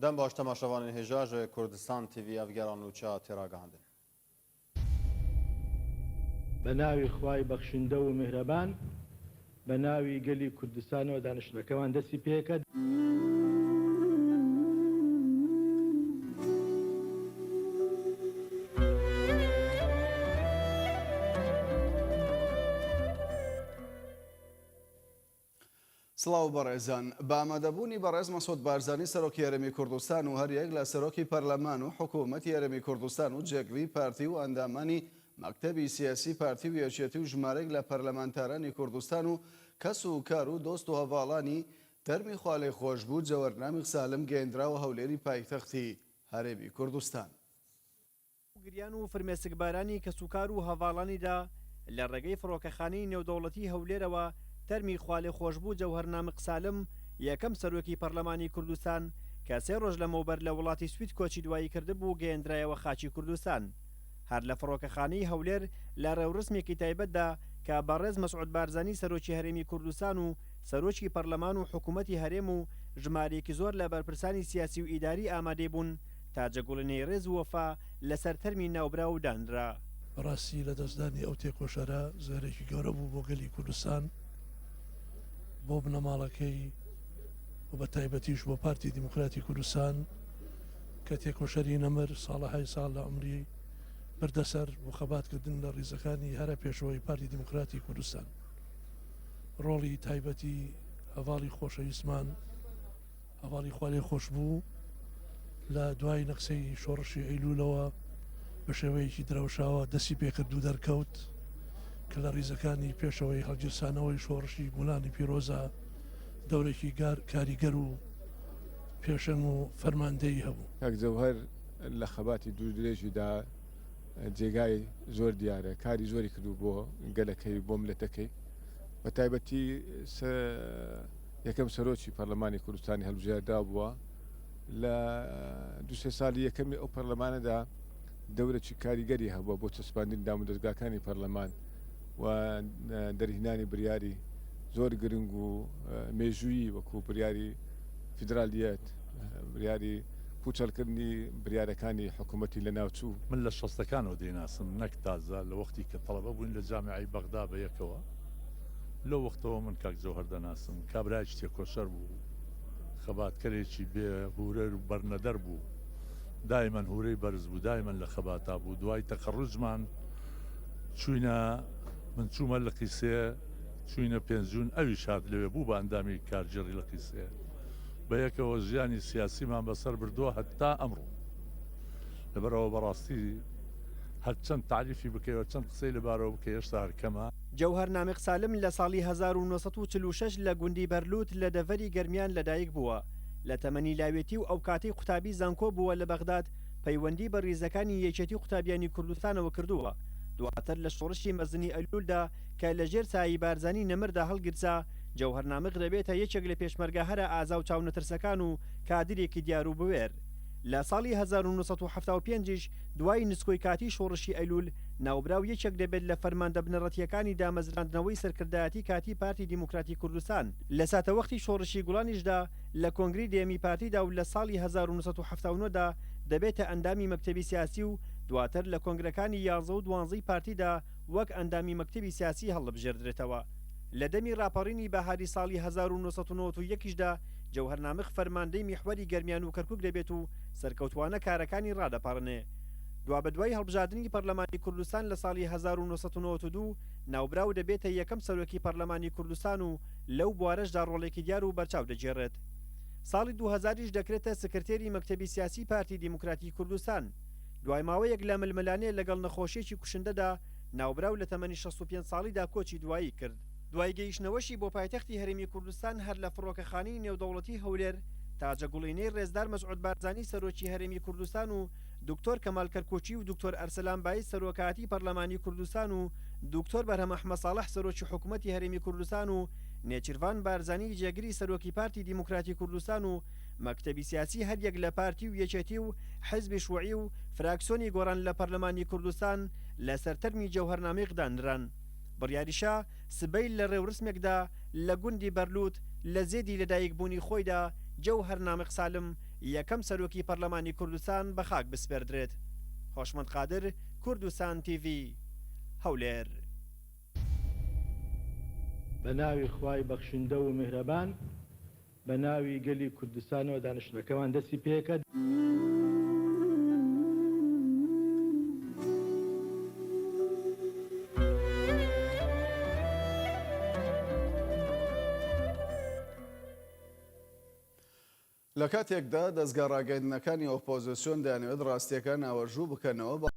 Dem baş temaşevanên hêja ji Kurdistan TV ev gera nûçe tê ragihandin. بە ناوی خوای بەخشندە و میهرەبان، بە ناوی گەلی کوردستانەوە دانیشتنەکەمان دەستی پێکرد. سڵاو بەڕێزان. بە ئامادەبوونی بەڕێز مەسعود بارزانی سەرۆکی هەرێمی کوردستان و هەریەک لە سەرۆکی پەرلەمان و حکوومەتی هەرێمی کوردستان و جێگری پارتی و ئەندامانی مەکتەبی سیاسی پارتی و یەکێتی و ژمارەیەک لە پەرلەمانتارانی کوردستان و کەس و کار و دۆست و هەڤاڵانی تەرمی خوالێخۆشبوو جەوەر نامیق سالم گەیەندراوە هەولێری پایتەختی هەرێمی کوردستان. گریان و فرمێسکبارانی کەسوکار و هەڤاڵانیدا لە ڕێگەی فڕۆکەخانەی نێودەوڵەتی هەولێرەوە تەرمی خوالێخۆشبوو جەوهەر نامق سالم یەکەم سەرۆکی پەرلەمانی کوردستان کە سێ ڕۆژ لەمەوبەر لە وڵاتی سوید کۆچی دوایی کردبوو گەیەندرایەوە خاکی کوردستان. هەر لە فڕۆکەخانەی هەولێر لە ڕێوڕسمێکی تایبەتدا کە بەڕێز مەسعود بارزانی سەرۆکی هەرێمی کوردستان و سەرۆکی پەرلەمان و حکوومەتی هەرێم و ژمارەیەکی زۆر لە بەرپرسانی سیاسی و ئیداری ئامادەی بوون، تاجەگوڵینەی ڕێز و وەفا لەسەر تەرمی ناوبراو دانرا. بەڕاستی لەدەستدانی ئەو تێکۆشەرە زەرەرێکی گەورە بوو بۆ گەلی کوردستان، بۆ بنەماڵەکەی و بە تایبەتیش بۆ پارتی دیموکراتی کوردستان کە تێکۆشەری نەمر ساڵەهای ساڵ لە عومری بردە سەر بۆ خەباتکردن لە ڕیزەکانی هەرە پێشەوەی پارتی دیموکراتی کوردستان. ڕۆڵی تایبەتی هەڤاڵی خۆشەویستمان هەڤاڵی خوالێخۆشبوو لە دوای نەخسەی شۆڕشی ئەیلوولەوە بە شێوەیەکی درەوشاوە دەستی پێکرد و دەرکەوت کە لە ڕیزەکانی پێشەوەی هەڵگیرسانەوەی شۆڕشی گوڵانی پیرۆزە دەورێکی کاریگەر و پێشەنگ و فەرماندەیی هەبوو. کاک جەوهەر لە خەباتی دوور درێژیدا جێگای زۆر دیارە، کاری زۆری کردوو بۆ گەلەکەی بۆ ملەتەکەی بە تایبەتی یەکەم سەرۆکی پەرلەمانی کوردستانی هەڵبژێردراو بووە لە دوسێ ساڵی یەکەمی ئەو پەرلەمانەدا دەورەکی کاریگەری هەبووە بۆ چەسپاندنی دامودەزگاکانی پەرلەمان و دەرهینانی بریاری زۆر گرنگ و مێژوویی وەکو بریاری فیدرالیەت بریاری پوچەڵکردنی بریارەکانی حکوومەتی لەناوچوو. من لە شەستەکانەوە دەیناسم نەک تازە، لە وەختی کە تەڵەبە بووین لە جامیعەی بەغدا بە یەکەوە، لەو وەختەوە من کاک جەوهەر دەناسم، کابرایەکی تێکۆشەر بوو، خەباتکەرێکی بێ هورەر و بەرنەدەر بوو، دایمەن هورەی بەرز بوو، دایمەن لە خەباتا بوو، دوای تەخەڕوجمان چووینە، من چوومە لقی سێ، چووینە پێنجوون، ئەویش هات لەوێ بوو بە ئەندامی کارگێڕی لقی سێ. بەیەکەوە ژیانی سیاسیمان بەسەر بردووە هەتا ئەمڕۆ. لەبەرئەوە بەڕاستی هەرچەند تاریفی بکەی و هەرچەند قسەی لەبارەوە بکەی هێشتا هەر کەمە. جەوهەر نامیق سالم لە ساڵی 1946 لە گوندی بەرلوت لە دەڤەری گەرمیان لەدایک بووە. لە تەمەنی لاوێتی و ئەوکاتەی قوتابی زانکۆ بووە لە بەغداد پەیوەندی بە ریزەکانی یەکێتی قوتابیانی کوردستانەوە کردووە. دواتر لە شۆڕشی مەزنی ئەیلولدا کە لە ژێر سایەی بارزانی نەمردا هەڵگیرسا، جەوهەر نامق دەبێتە یەکێک لە پێشمەرگە هەرە ئازا و چاونەترسەکان و کادرێکی دیار و بوێر. لە ساڵی 1975 یش دوای نسکۆی کاتیی شۆڕشی ئەیلول، ناوبراو یەکێک دەبێت لە فەرماندە بنەڕەتییەکانی دامەزراندنەوەی سەرکردایەتی کاتیی پارتی دیموکراتی کوردستان. لە ساتەوەختی شۆڕشی گوڵانیشدا لە کۆنگرەی دەیەمی پارتیدا و لە ساڵی 1979 دا دەبێتە ئەندامی مەکتەبی سیاسی و دواتر لە کۆنگرەکانی یانزە و دوانزەی پارتیدا وەک ئەندامی مەکتەبی سیاسی هەڵدەبژێردرێتەوە. لە دەمی ڕاپەڕینی بەهاری ساڵی 1991 یشدا جەوهەر نامق فەرماندەی میحوەری گەرمیان و کەرکوک دەبێت و سەرکەوتوانە کارەکانی ڕادەپەڕنێ. دوابەدوای هەڵبژاردنی پەرلەمانی کوردستان لە ساڵی 1992 ناوبراو دەبێتە یەکەم سەرۆکی پەرلەمانی کوردستان و لەو بوارەشدا ڕۆڵێکی دیار و بەرچاو دەگێڕێت. ساڵی 2000 یش دەکرێتە سکرتێری مەکتەبی سیاسی پارتی دیموکراتی کوردستان. دوای ماوەیەک لە ململانێ لەگەڵ نەخۆشییەکی کوشندەدا، ناوبراو لە تەمەنی 65 ساڵیدا کۆچی دوایی کرد. دوای گەیشتنەوەشی بۆ پایتەختی هەرێمی کوردستان هەر لە فڕۆکەخانەی نێودەوڵەتی هەولێر، تاجەگوڵینەی ڕێزدار مەسعود بارزانی سەرۆکی هەرێمی کوردستان و دکتۆر کەمال کەرکوکی و دکتۆر ئەرسەلان بایز سەرۆکایەتی پەرلەمانی کوردستان و دکتۆر بەرهەم ئەحمە ساڵح سەرۆکی حکومەتی هەرێمی کوردستان و نێچیرڤان بارزانی جێگری سەرۆکی پارتی دیموکراتی کوردستان و مەکتەبی سیاسی هەریەک لە پارتی و یەکێتی و حزبی شوعی و فراکسیۆنی گۆڕان لە پەرلەمانی کوردستان لەسەر تەرمی جەوهەر نامیق دانران. بڕیاریشە سبەی لە ڕێورسمێکدا لە گوندی بەرلوت لە زێدی لەدایکبوونی خۆیدا جەوهەر نامیق سالم یەکەم سەرۆکی پەرلەمانی کوردستان بە خاک بسپێردرێت. هۆشمەند قادر، کوردستان تیڤی، هەولێر. بە ناوی خوای بەخشندە و میهرەبان، بە ناوی گەلی کوردستانەوە دانیشتنەکەمان دەستی پێکرد. لە کاتێکدا دەزگا ڕاگەیندنەکانی ئۆپۆزسیۆن دەیانەوێت ڕاستیەکان ئاوەژوو بکەنەوە، بە.